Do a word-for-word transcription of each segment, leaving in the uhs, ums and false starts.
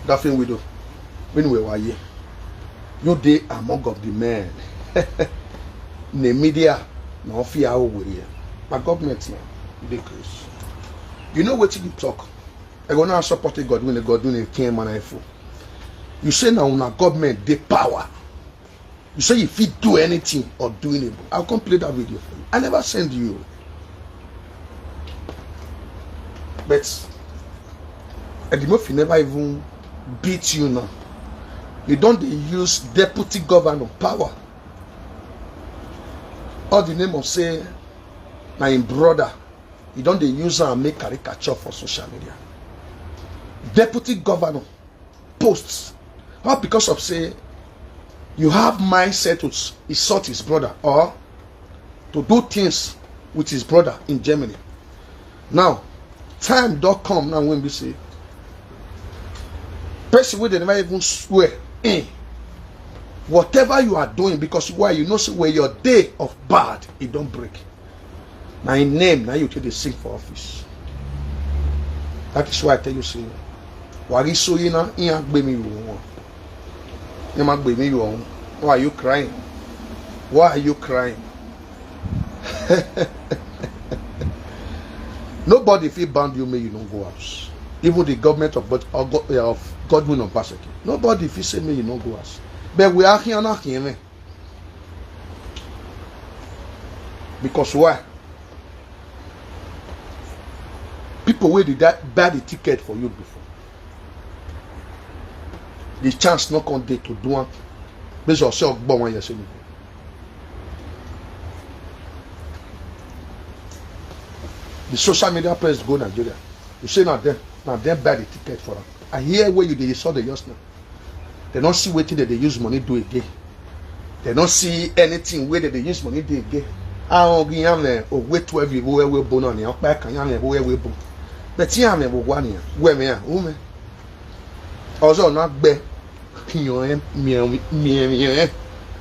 Laughing widow, when we were here, you dey among of the men. The media, no fear how we here. My government now, dey crazy. You know what you talk? I go now support the Godwin, the Godwin, the King, man, I fool. You say now, now government, the power. You say you fit do anything or do anything. I'll come play that video for you. I never send you. But Eddie Murphy never even beat you now. You don't dey use deputy governor power. All the name of say, my brother, you don't dey use and make caricature for social media. Deputy governor posts. All because of say you have mindset to insult his brother or to do things with his brother in Germany. Now, time don't come now when we say person wey dey never even swear in whatever you are doing, because why? You know, say where your day of bad, it don't break. Now in name, now you take the sing for office. That is why I tell you, say, wari so you na in agbe mi wo. Why are you crying? Why are you crying? Nobody fit ban you, may you no go house. Even the government of God, of Godwin of Basaki, nobody fit say may you no go house. But we are here, not here. Because why? People wey dey buy the ticket for you before, the chance no come dey to do am. Based on say Ogbo one year say the social media press go Nigeria. You say na them, na them buy the ticket for am. I hear where you dey saw the just now. They don't see wetin they dey use money do again. They don't see anything where they dey use money do again. Ahụ gị ya mere ogwe twelve igbo ewe bụ nọ na ọkpa ka ya mere ewe bụ. But ya mere bụ gwa ya, gwe me ya, ume. Ọzọ na gbe pinyo e, mie mie mie.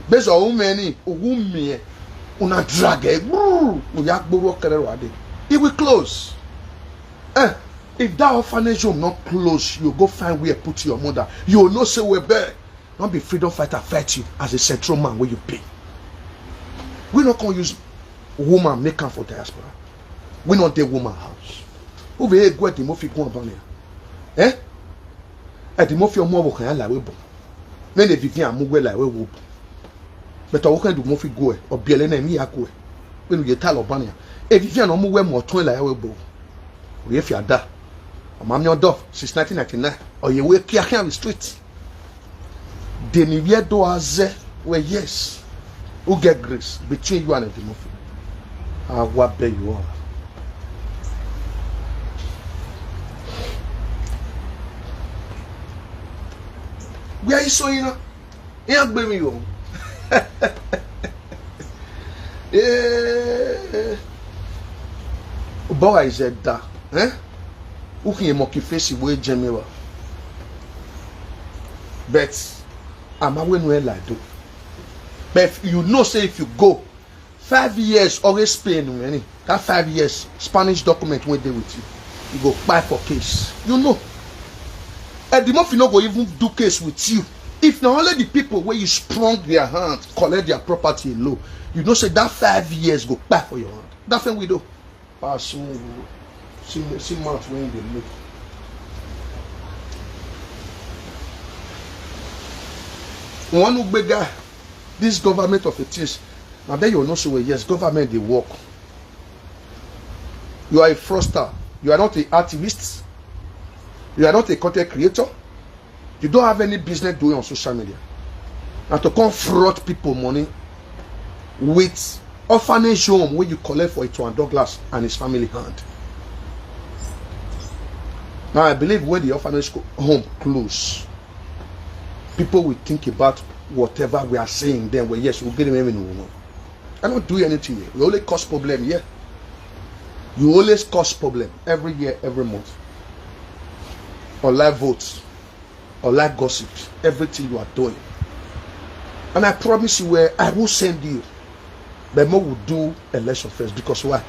Bezo ume ni, ugu mie. Una drag e, brrr, uya gboro kere wa de. It will close. Eh, if that orphanage home not close, you go find where put your mother. You know say we bear. Not be freedom fighter fight you as a central man where you be. We not gonna use woman make am for diaspora. We not dey woman house. Who be go at the Murphy go on? Eh? At the Murphy more work and like we bo. Men the Vivian move well like we wo. But I can do Murphy go or be a lene me akwe. When you tell Obania. If Vivian no move well more twenty like we bo. We if you are da. I'm on your door since nineteen ninety-nine. Or you will appear here on the street. Then you hear do aze. Well, yes. Who get grace between you and the Murphy? I will bear you all. Where is so you know? He ain't blame you. Eh, boy is a da, eh? Who can monkey face way general? But I'm a win well I do. But if you know, say if you go five years always Spain, many that five years Spanish document wey dey with you, you go buy for case. You know, Eddie Murphy no go even do case with you. If na only the people wey you sprung their hand collect their property alone, you know say that five years go kpai for your hand. That thing we do. Pass on. See, see mouth wey dey look. One Ugbe guy, this government of a things. Now then you know so well, yes, government dey work. You are a fraudster. You are not an activist. You are not a content creator. You don't have any business doing on social media. And to come fraud people money with orphanage home where you collect for Etoan Douglas and his family hand. Now I believe when the orphanage home close, people will think about whatever we are saying. Then, well, yes, we'll get them in. I don't do anything here. We only cause problem here. You always cause problem every year, every month. Or live votes, or live gossip, everything you are doing. And I promise you, where I will send you, but more will do election first. Because why?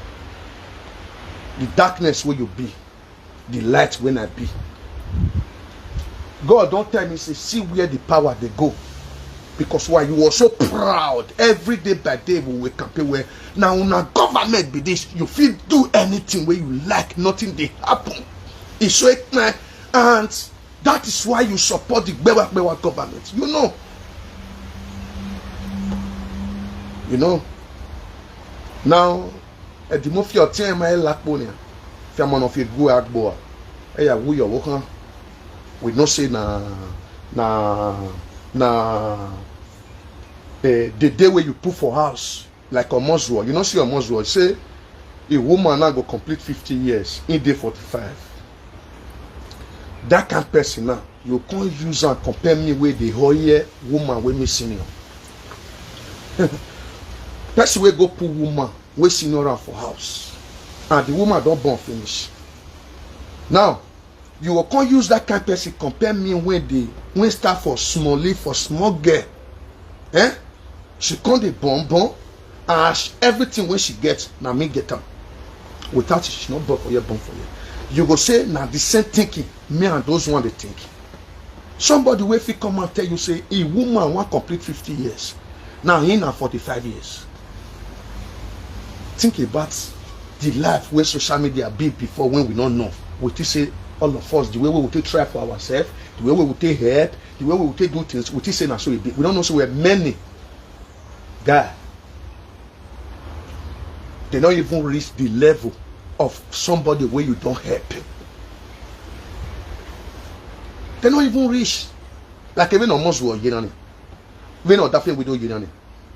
The darkness where you be, the light when I be. God don tell me say, see where the power dey go. Because why? You were so proud. Every day by day we will campaign well. Now una government be this. You fit do anything wey you like. Nothing dey happen. E so clear. And that is why you support the gbewa gbewa government. You know. You know. Now, Edimo fi otin ema e lakpo ni. Fi amano fi gu agbo a. E ya wu yo wo kan. We know say na, na, na, eh, the day wey you put for house, like Omozuo, you know, see Omozuo, say a woman now go complete fifty years, in day forty-five. That kind person now, you can't use and compare me with the whole year woman with me senior. Person wey go put woman wey senior am for house, and the woman don born finish. Now, you go come use that kind person compare me wey dey, wey start for small, for small girl. Eh? She come dey born born, and she, everything wey she get, na me get am. Without it, she no born for here, born for here. You go say na the same thinking me and those one dey think. Somebody wey fit come and tell you say a woman wan complete fifty years, now he na forty-five years. Think about the life wey social media be before, when we no know. We think say all of us, the way we take try for ourselves, the way we take help, the way we take do things, we think say na so e be. We don't know say we are many. Guy, they no even reach the level of somebody wey you don help. They no even reach. Like, even Omozuo Yenani, even Odafe Widow Yenani.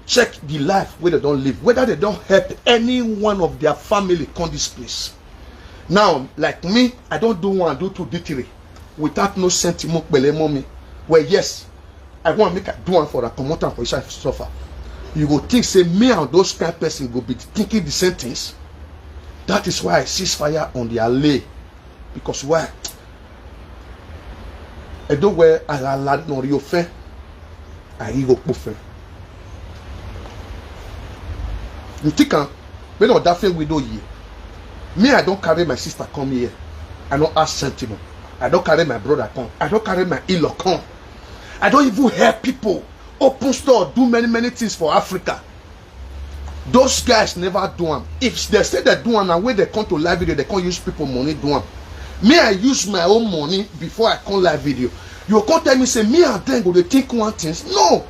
Check the life wey they don live, whether they don help any one of their family come this place. Now, like me, I don do one, do two, do three, without no sentiment pele mommy. Well, yes, I want make I do one for her, comot am for inside suffer. You go think say me and those kind person go be thinking the same things. That is why I cease fire on their lay. Because why? Edo where alala no rio fe. Ayi go pufe. You think am? When Odafe Widow ye, me, I don carry my sister come here. I no ask sentiment. I don carry my brother come. I don carry my in-law come. I don even help people open store, do many, many things for Africa. Those guys never do am. If they say they do am, na when they come to live video, they come use people money do am. Me, I use my own money before I come live video. You come tell me say me and them go dey think one things. No.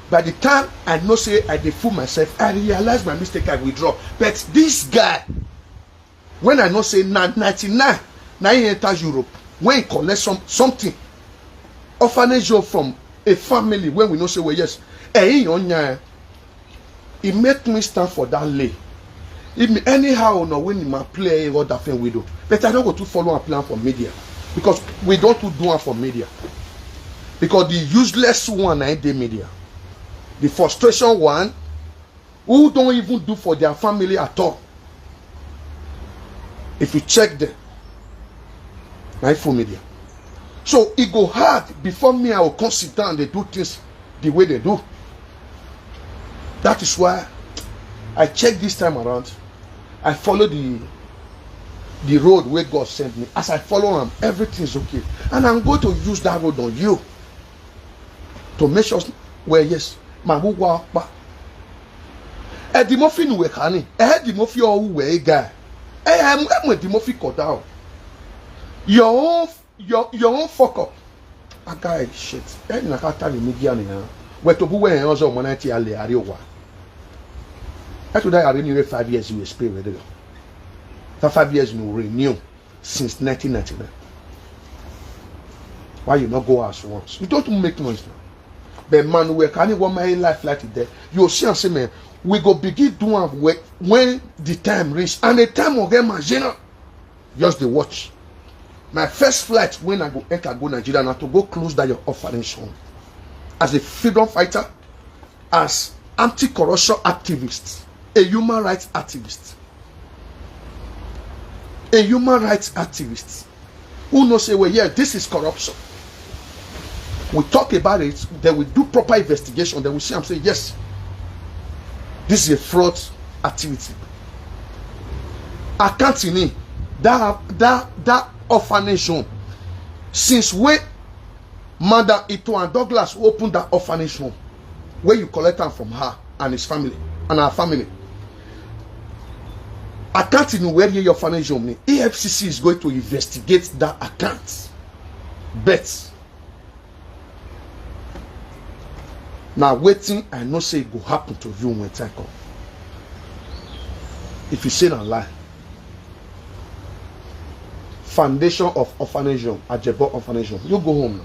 By the time I know say I dey fool myself, I realize my mistake, I withdraw. But this guy, when I know say na ninety-nine, na he enter Europe, when he collect some, something, orphanage home from a family wey we know say, well, yes, eh, he on nya, he make me stand for that lane. If me anyhow no win my play, what that thing we do. But I don't go to follow and plan for media, because we don't to do am for media. Because the useless one na in the media, the frustration one, who don't even do for their family at all. If you check them, na for media. So it go hard before me, I will come sit down, they do things the way they do. That is why I check this time around. I follow the, the road where God sent me. As I follow am, everything's okay. And I'm going to use that road on you to make sure, well, yes, my who wa pa. Edimo fi nu we kani. Edimo fi o we guy. Eh, em, em Edimo fi ko down. Your own, your, your own fuck up. A guy shit. Eh, na ka ta ni media ni ya. We to bu we en ozo mo na ti ale ari owa. E to da ari ni we five years you spray with it. That five years you renew since nineteen ninety-nine. Why you not go house once? You don't make noise now. But man, we can want my life like today. You see and say, man, we go begin do am when, when the time reach. And the time will get marginal. Just the watch. My first flight when I go enter go Nigeria now to go close down your orphanage home. As a freedom fighter, as anti-corruption activist, a human rights activist, a human rients activist who know say, well, yeah, this is corruption. We talk about it, then we do proper investigation, then we see and say, yes, this is a fraud activity. Account in that, that, that orphanage home, since when Madam Ito and Douglas open that orphanage home where you collect am from her and his family and her family. Account in where your orphanage home ni. E F C C is going to investigate that account. But now waiting, I know say it go happen to you when time come. If you say na lie, foundation of orphanage home, Ajebo orphanage home, you go home now.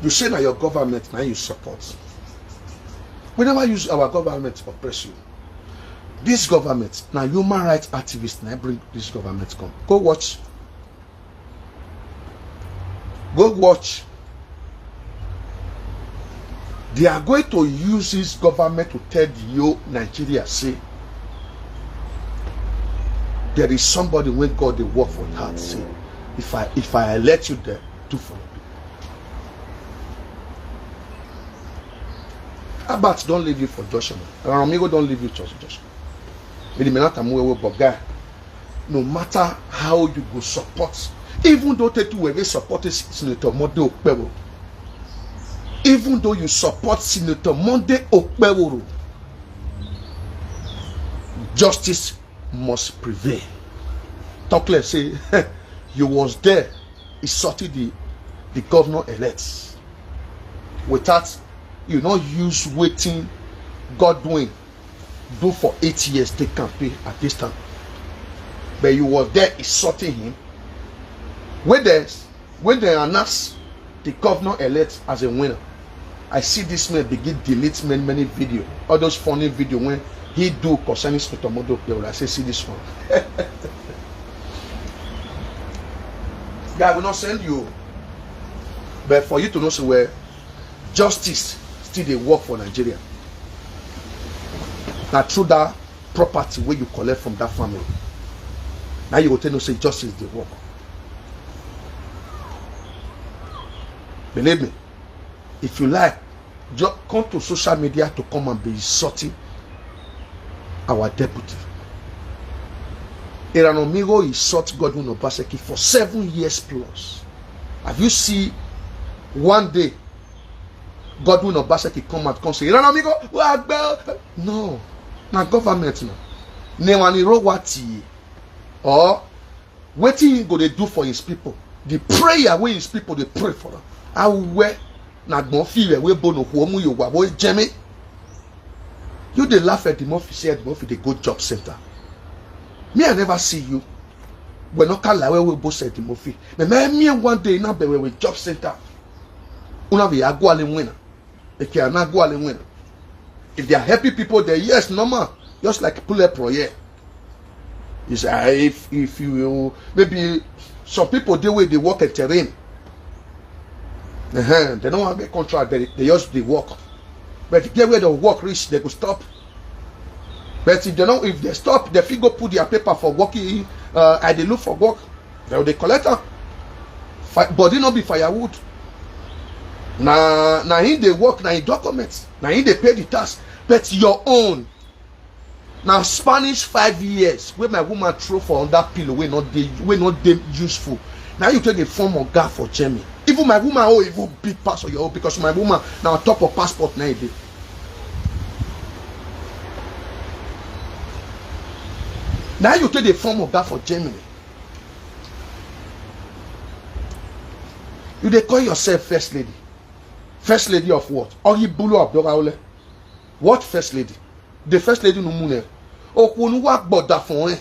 You say na your government na you support. We never use our government to oppress you. This government na human rights activists na bring this government come. Go watch. Go watch. They are going to use this government to tell the whole Nigeria say there is somebody wey God dey work for heart. Say if I if I elect you there, do for me. Albert don leave you for Joshua. Ramigo don leave you for Joshua. Eliminata Muewe, but guy, no matter how you go support, even though Tetu Weve support Senator Monday Okpeworo, even though you support Senator Monday Okpeworo, justice must prevail. Talk less say you was there insulting the the governor elect without you not use wetin Godwin do for eight years take campaign at this time. But you was there insulting him. When they when they announce the governor elect as a winner, I see this man begin delete many many video, all those funny video when he do concerning Sotomodo. They will I say see this one. Guy, I will not send you, but for you to know so well, justice still dey work for Nigeria. Na through that property wey you collect from that family, now you go tell no say justice dey work. Believe me, if you like, just come to social media to come and be insulting our deputy. Iranomigo insult Godwin Obaseki for seven years plus. Have you seen one day Godwin Obaseki come out come say Iranomigo? No, na government na. Newani Rowati or wetin he go dey do for his people, the prayer wey his people dey pray for am. Awuwe na gbon fi iwe wey bono kwo mu yo wa wo jemi. You dey laugh at the Murphy, say the Murphy dey go job center. Me, I never see you. We no call lawe we boss at the Murphy. Me me me one day na be we job center. Una be agwale wena. Eke ana agwale wena. If they are happy people there, yes, normal. Just like pull up pro here. You say ah, if if you maybe some people dey wey dey work at terrain. Uh-huh. They don't want get contract, they, they just dey work. But if get where they work reach, they go stop. But if they don't, if they stop, they fit go put their paper for working. Uh, I dey look for work. They dey collect am. Fi- body no be firewood. Na na him dey work, na him documents, na him dey pay the tax. But your own na Spanish five years wey my woman throw for under pillow wey no dey wey no dey useful. Na you take dey form oga for Germany. Even my woman own even big pass of your own because my woman na on top of passport na e dey. Na you take dey form oga for Germany. You dey call yourself first lady. First lady of what? Oyibulu Abduraole. What first lady? The first lady no mune. Okunu wa gboda fun e.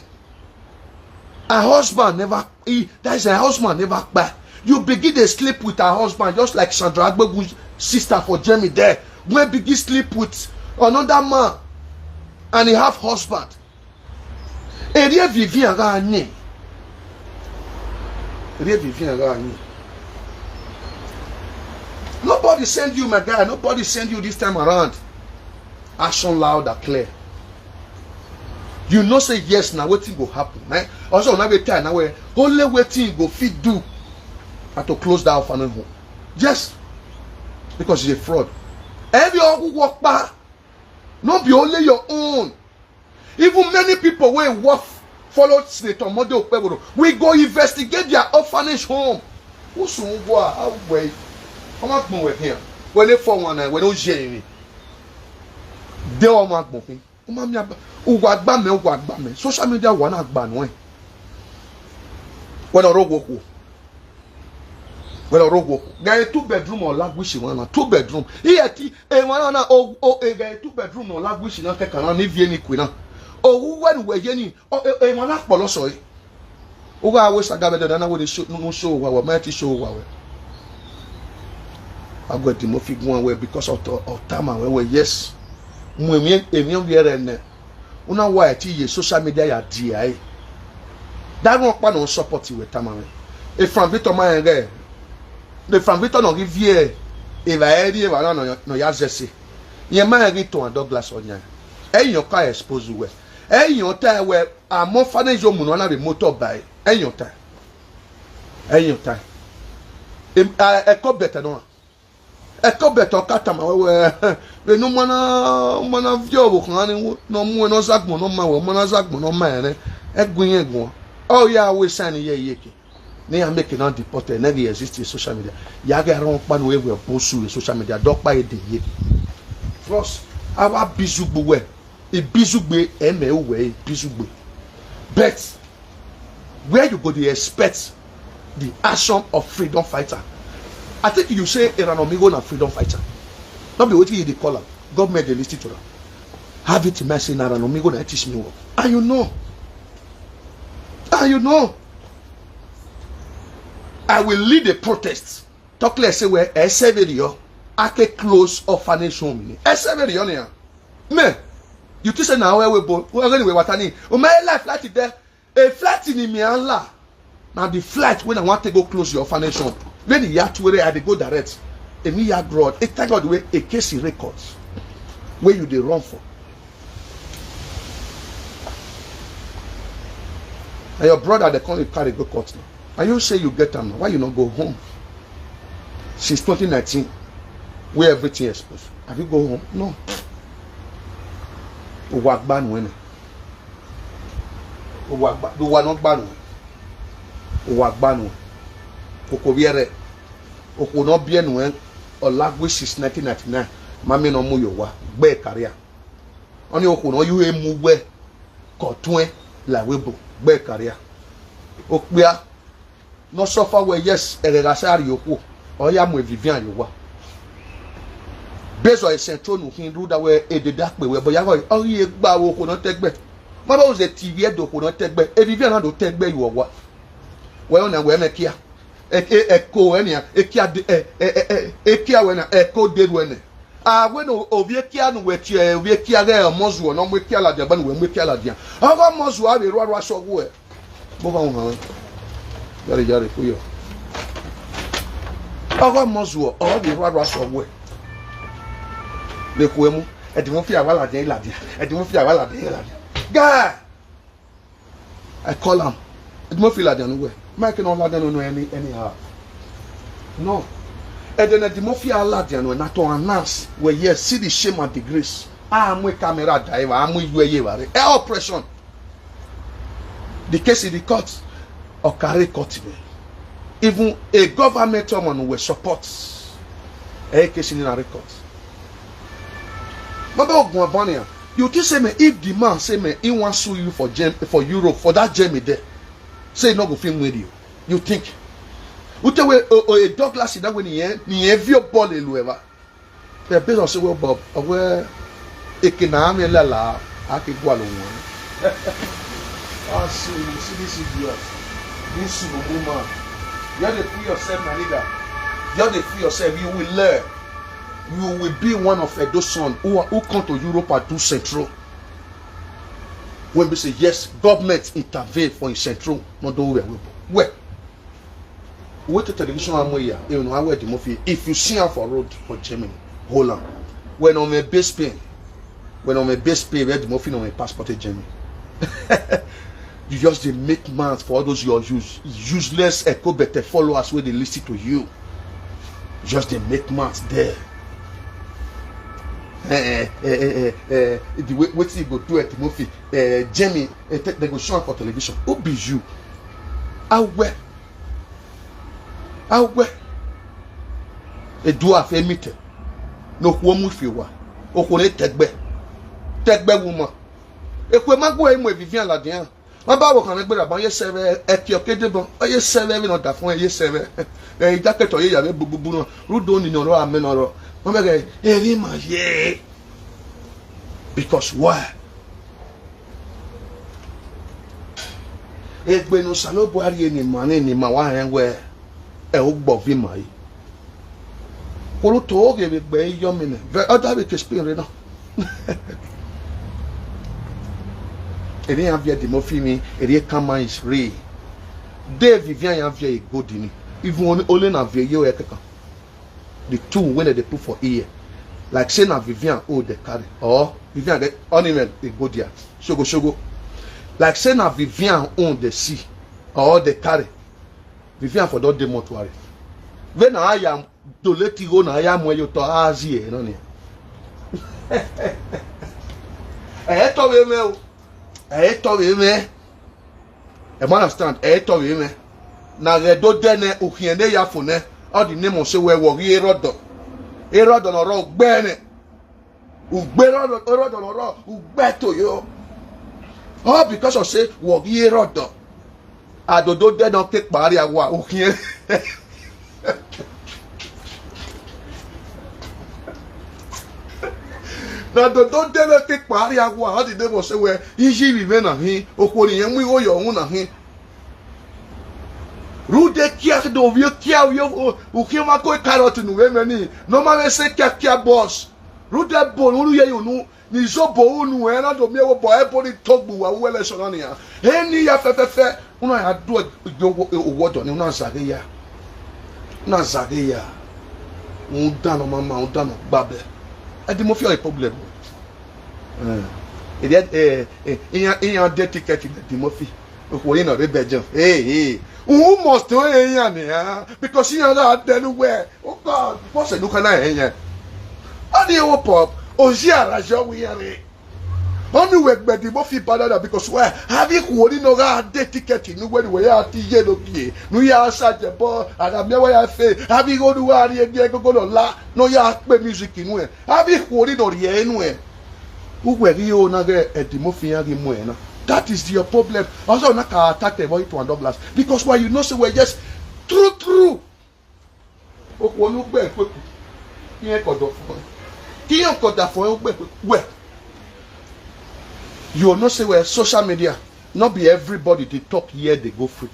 Her husband never he that is her husband never kpa. You begin dey sleep with her husband just like Sandra Agbegu's sister for Germany there. When begin sleep with another man and he have husband. Erie Vivian Rani. Erie Vivian Rani. Nobody send you, my guy. Nobody send you this time around. Action loud and clear. You know say yes, now wetin go happen. Eh? Also, now we tell now we only wetin go fit do and to close that orphanage home. Yes, because it's a fraud. Every who walk back, not be only your own. Even many people wey work Follow Senator Monday Okpebholo. We go investigate their orphanage home. Usu ngwa away. Come on, come with here. When they form one, when they share me. They all mark me. Umami aba. Uwa gba me, uwa gba me. Social media wana gba no. When I rogo. When I rogo. Guy two bedroom or language one, two bedroom. Here ti e wana na o o e guy two bedroom no language na ke kana ni vie ni kwina. O when we ye ni o e e wana polo so e. Uga we saga be da na we show no show wa wa ma ti show wa we. Agwe di mo fi gun we because of to- of time we we yes. Mu emi emi o bi ere ne. Una wa ti ye social media ya di ai. That one pa no support we time we. E from Victor ma ere. The from Victor no give ye. E va eri e va no no ya zesi. Ye ma eri to and Douglas onya. E yo ka expose we. E yo ta we amo fane yo mu no na be motor by. E yo ta. E yo ta. E ko better no. E ko better ka tama we we. We no mana mana vio wo kan ni no mu no zagmo no ma we mana zagmo no ma ne. E gun ye gun. Oh ya we sign ye ye ke. Ne ya make no deported, ne dey exist in social media. Ya ga ron pa no we bosu in social media. Dokpa e de ye. Plus, our bizugbo we. E bizugbe eme we e bizugbe. But where you go dey expect the action of freedom fighter? I think you say Iranomigo na freedom fighter. Not be wetin you dey call am. Government dey listen to am. Have it in mind say na Iranomigo na teach me work. And you know. And you know. I will lead a protest. Talk less say we Eseverio. Ake close orphanage home ni. Eseverio ni. Me. You think say na we we bo. We anyway watani. O my life like there. A flight in me Allah. Now the flight when I want to go close your orphanage home. When the yacht where I dey go direct. Emi ya grod. E thank God we a case record. Where you dey run for? And your brother they come dey carry go court now. And you say you get am now. Why you no go home? Since twenty nineteen, where everything exposed. Have you go home? No. Uwa gbanu ene. Uwa gba, uwa no gbanu. Uwa gbanu. Koko biere. Oko no bienu en. Olagwe since nineteen ninety-nine. Mami no mu yo wa. Gbe career. Oni oko no yu emu we. Kotun e. La we bo. Gbe career. Okpia. No suffer we yes. Erega sari oko. Oya mu Vivian yo wa. Bezo e sentro nu hin ruda we ededa pe we boya we. Oye gba wo ko no tegbe. Mama o ze T V edo ko no tegbe. E Vivian na do tegbe yo wa. We ona we me kia. E e e ko we ni e kia de e e e e kia we na e ko de we ne. Ah, when ovie kia no we tie ovie kia ge mozu no mwe kia la de ban we mwe kia la dia. Ogo mozu a be ru ru aso we. Mo ba won. Yare yare ku yo. Ogo mozu o be ru ru aso we. Le ku emu. E di mo fi awala de la dia. E di mo fi awala de la dia. Guy. I call am. Edimo feel like no way. Mike no like no any anyhow. No. And then Edimo feel like no na to announce we yes see the shame and the grace. Ah, I'm a camera driver. I'm with you. Eh, oppression. The case in the court. Or carry court me. Even a government woman will support. A case in the court. Baba Ogun Abania, you think say me if the man say me he wan sue you for Gem for Europe for that Germany there, say he no go fit win you. You think? Ute we o o a Douglas that when he ni e vio ball elu ever. They based on say well Bob owe ekena ame lala ake gwalo won. Ah, so you see this idiot. This woman. You dey free yourself, my leader. You dey free yourself. You will learn. You will be one of Edo son who, who come to Europe and do central. When we say yes, government intervene for in central, not do well. Well, wait to television and media, you know how the movie. If you see her for road for Germany, hold on. When on my base pain, when on my base pain, where the movie on my passport in Germany. You just dey make mouth for all those your use, useless echo better followers where they listen to you. Just dey make mouth there. eh, eh, eh, eh, eh, the way wetin you go do at the movie, eh, Jamie, eh, te- they go show am for television. Who be you? Awe, awe. Edu afe mite. No kuomu fiwa. Okole tegbe. Tegbe woman. Ekwe magwe imwe Vivian Ladian. Wọn bá wọ kàn gbéra bá yé sẹbẹ ẹkí ọkéde bọ, yé sẹbẹ bí náà dà fún ẹ yé sẹbẹ. Ẹ ìdákẹtọ yé yàrá búburú náà rúdò nínú ọ̀rọ̀ àmì náà rọ. Wọn bẹ̀rẹ̀ èrí mà yé. Because why? Egbenu salo Buhari ni mani ni ma wa hẹn wẹ ẹ ó gbọ vi ma yìí. Koro to oge be gbe yo mi ne ve oda be ke spin re no. Eri an vie di mo fi mi eri e kan ma is free. De Vivian ya vie e go di ni. Even only na vie yo e kekan. The two wey dem dey put for ear, like say na Vivian own dey carry, or Vivian get animal dey go there shogo shogo, like say na Vivian own dey see or dey carry. Vivian for don dey mortuary. Ve na aya doleti go na aya mu eyo to azi e no ni. E to ve me o. E to ve me. E mo understand? E to ve me. Na re do de ne ukhien ne ya fo ne. All the name of say we wo ri erodo. Erodo no ro gbe ne. Ugbe erodo no ro ugbe to yo. All because of say wo ri erodo. Adodo de no ke pari awa ukhien. Na dodo de no ke pari awa. All the name of say we iji vi me na hi okori yen mu iwo yo na hi. Rude kia do vio kia vio ukhien ma ko carrot nu ve me ni. No ma ve se kia kia boss. Rude bo nu ye yo nu ni zo bo unu e na do mi e wo bo e bo ni togbu wa u election na ni ya. E ni ya fe fe fe. Una ya do e jo wo do ni una zage ya. Una zage ya. Un da no mama un da no gbabe. E di mo fi o problem. Eh. E di eh eh iya iya de ticket di mo fi. Okwo yin na re bejan. Eh eh. Un must to e iya ni ya because iya na de lu we. Oh God, what's a look at that? Ani wo pop. Ozi ara jo wi ya re. Onu we gbe di mo fi badada because why? Have you kwori no ga de ticket ni we we ya ti ye lo gie. Nu ya sa je bo ara mi we ya fe. Have you go do wa ri e gogo lo la. No ya pe music inu e. Have you kwori no ri e inu e. Ugwe ri o na ge e di mo fi ya gi mo e na. That is your problem. Also na ka attack the boy to and blast because why you know say we just true true. Okwo nu gbe kweku. Kiyen kodo fun. Kiyen kodo fun e gbe kweku. Well, you know say we social media, not be everybody they talk here they go free.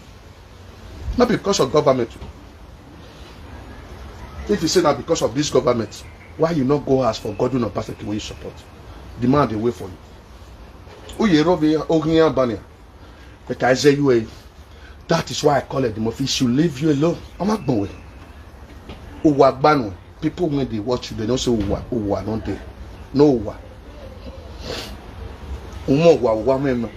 Not because of government. If you say that because of this government, why you not go ask for Godwin Obaseki wey you support? The man dey wait for you. Uye robe ogiyan bania. But I say you eh, that is why I call it the mafia. Should leave you alone. I'm not going. Uwa gbanu. People when they watch you, they don't say uwa uwa no dey. No uwa. Umo uwa uwa me me.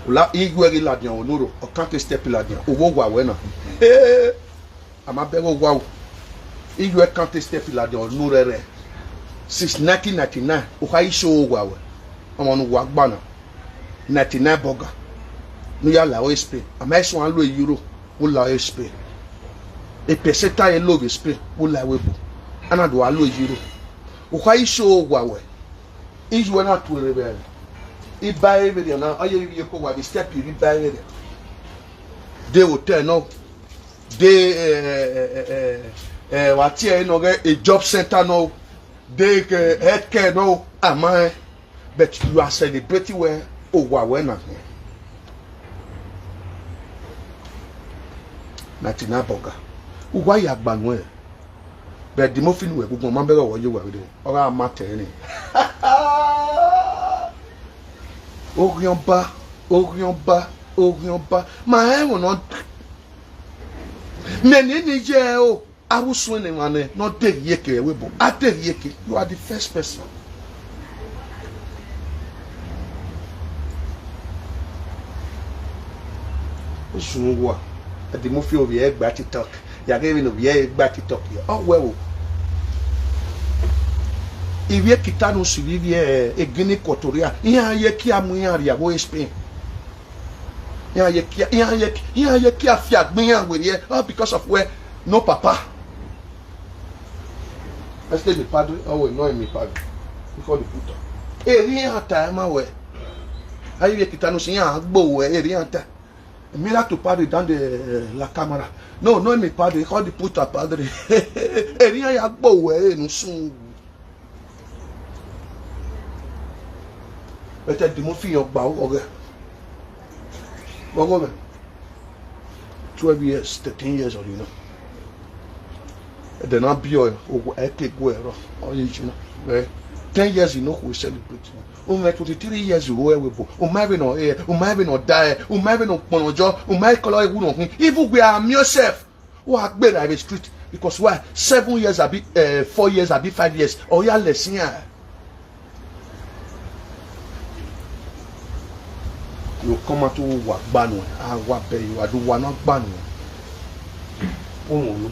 Ula igwe gi ladian onuro. O can't step ladian. Uwo uwa we na. Eh. Ama bego uwa. Igwe can't step ladian onuro re. Since nineteen ninety-nine. Uha isho uwa we. Ama no uwa gbana. Ninety-nine burger. No ya la o Spain. Ama eso an lo euro. Wo la o Spain. E peseta e lo Spain. Wo la we bu. Ana do a lo euro. O ka iso wa we. Iju na tu re be. I ba e be na. Aye bi ko wa bi step i ba e be. De hotel no. De eh eh eh eh, eh wa ti e no ge a job center no. De ke healthcare no. Ama eh. But you are celebrating where Owa wena. Natina boga. Uwa ya gbanwe. But the more fin we gugu man bega wo yo wa de. Ora ma teni. Orion ba, Orion ba, Orion ba. Ma e won no. Me ni ni je o. Awusu ne mane no dey here ke we bo. I dey here ke. You are the first person. Osunwa. Adi mo fi obi e gba TikTok. Ya ke mi no bi e gba TikTok. Oh well. Ivie Kitanu si ivie, eh, Guinea Equatoria. Iha ye kia mu iha ria bo Spain. Iha ye kia, iha ye, iha ye kia fia gbin iha were ye. All because of where no papa. Este mi padre, oh, no, mi padre. Because the puta. Eri ata ma we. Ivie Kitanu si iha gbo we, eri ata. Mira tu padre dan de, eh, la cámara. No, no, mi padre, call the puta padre. Eri ya gbo we, no sun. Ete di mo fi yan gba ogo ge. Ogo ge. Twelve years, thirteen years or you know. Then I be your, oh, I take go ero. Oh, you know. Eh? Ten years you know who celebrate. Ume twenty-three years you go we bo. Ume be no eh. Ume be no die. Ume be no ponojo. Ume kolo ewu no hin. Even we are yourself. Who are bad in the street? Because why? Seven years abi, eh, four years abi, five years. Oh yeah, lesson ya. You come out to wa gbanu. Ah, wa be you. I do wa not gbanu. Oh no.